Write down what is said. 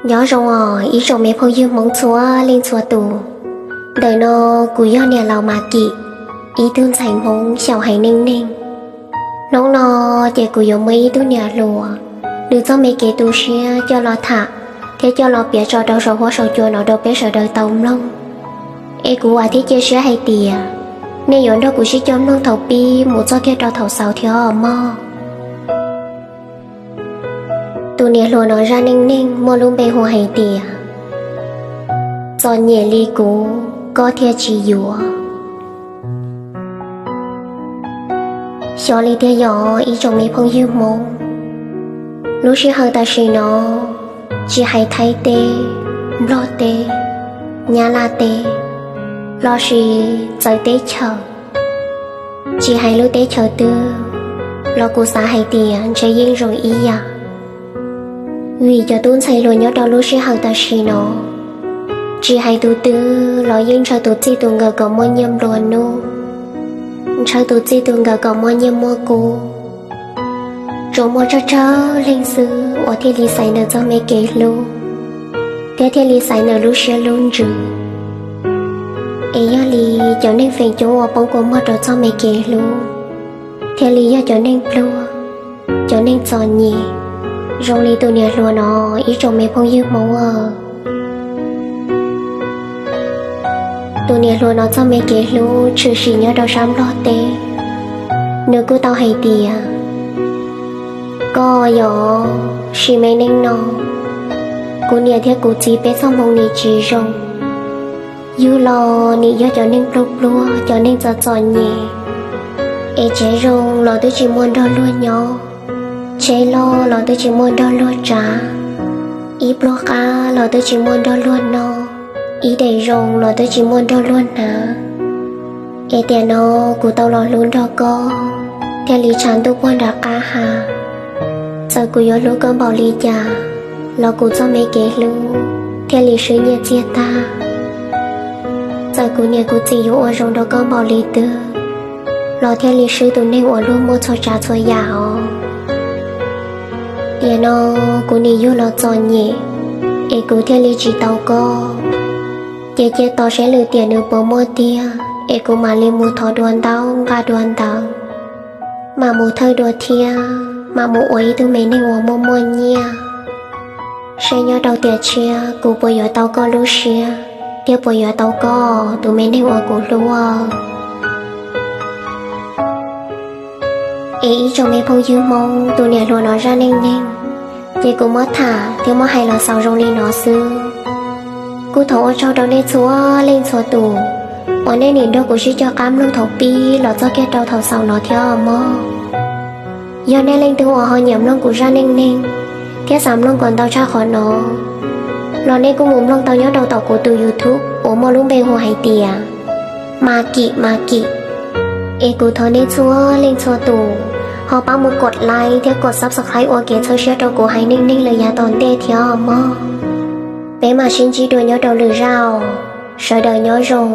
Nyob zoo os ib tsoom me phooj ywg Hmoob txhua leej txhua tus. Ntawm no kuv yog niam laus Mas Kim, ib tug ntxhais Hmoob xyaum haiv neeg neeg. Hnub no ces kuv yuav muaj ib tug niam hluas, nws txoj me kev tu siab coj los tham thiab coj los piav tso rau saum huab saum cua no rau peb sawv daws tau mloog. Es kuv vam thiab cia siab hais tias nej yuav nrog kuv sib koom mloog thaum pib mus txog kiag rau thaum xaus thiab os mog. Tus niam hluas no zaj neej neeg muaj lub npe hu hais tias, txom nyem li kuv koj thiaj tsis yuav. Xyov li tiag yog ib tsoom me phooj ywg Hmoob, lub sij hawm tam sim no, tsis hais Thaib teb, Nplog teb, Nyab Laj teb, lossis txawv teb chaws, tsis hais lub teb chaws twg los kuv xav hais tias ntshe yeej zoo ib yam. Vim cov tub ntxhais hluas nyob rau lub sij hawm tam sim no, tsis hais tus twg los yeej ntshaw tus txij tus nkawm kom muaj nyiaj nplua nuj, ntshaw tus txij tus nkawm kom muaj nyiaj muaj kub. Tsuas muaj tsawg tsawg leej xwb uas thiaj li xaiv ntawm txoj me kev hlub, thiab thiaj li xaiv ntawm lub siab lub ntsws. Es yog li, cov neeg feem coob uas poob kua muag rau txoj me kev hlub, thiaj li yog cov neeg pluag, cov neeg txom nyem, zoo li tus niam hluas no, ib tsoom me phooj ywg Hmoob. Tus niam hluas no txoj me kev hlub tshwm sim nyob rau sab Nplog teb. Nws kuj tau hais tias, koj yog, sim me neej no, kuv niam thiab kuv txiv peb txoj hmoo nim tsis zoo. Yug los nim yog cov neeg pluag pluag, cov neeg txom txom nyem, es tsev zoo los twb tsis muaj nrog luag nyob, tsheb loj los twb tsis muaj nrog luag tsav, ib pluag qab los twb tsis muaj nrog luag noj, ib daim zoo los twb tsis muaj nrog luag hnav. Es tiam no kuv tau los hlub nrog koj, thiaj li tshav ntuj puag nram qab ha. Txawm kuv yuav hlub koj npaum li cas, los kuv txoj me kev hlub thiaj li swb nyiaj txiag tag. Txawm kuv niam kuv txiv yuav ua zoo rau koj npaum li twg, los thiaj li swb tus neeg uas luag muaj txhua tsav txhua yam os. Tiam no kuv nim yug los txom nyem, es kuv thiaj li tsis tau koj. Ces cia tos seb lwm tiam nws puas muaj tiag, es kuv mam li mus thov dua ntaub nqa dua ntawv, mam mus thawj dua thiab mam mus ua ib tug me neeg uas muaj muaj nyiaj, seb nyob rau tiam tshiab kuv puas yuav tau koj lub siab, thiab puas yuav tau koj tus me neeg uas kuv hlub. Es ib tsoom me phooj ywg Hmoob, tus niam hluas no zaj neej neeg, ces kuv muab tham thiab muab hais los xaus zoo li no xwb. Kuj thov ua tsaug rau nej txhua leej txhua tus uas nej nim nrog kuv sib coj qab mloog thaum pib los txog kiag rau thaum xaus no thiab mog. Yog nej leej twg uas ho nyiam mloog kuv zaj neej neeg thiab xav mloog kom ntau tshaj qhov no, los nej kuj mus mloog tau nyob rau tom kuv tus YouTube uas muaj lub npe hu hais tias Mas Kim Mas Kim. Es kuv thov nej txhua leej txhua tus ho pab mus kov like thiab kov subscribe ua kev txhawb siab rau kuv haiv neej neeg lawm yav tom ntej thiab mog. Peb mam sib ntsib dua nyob rau lwm zaj os. Sawv daws nyob zoo.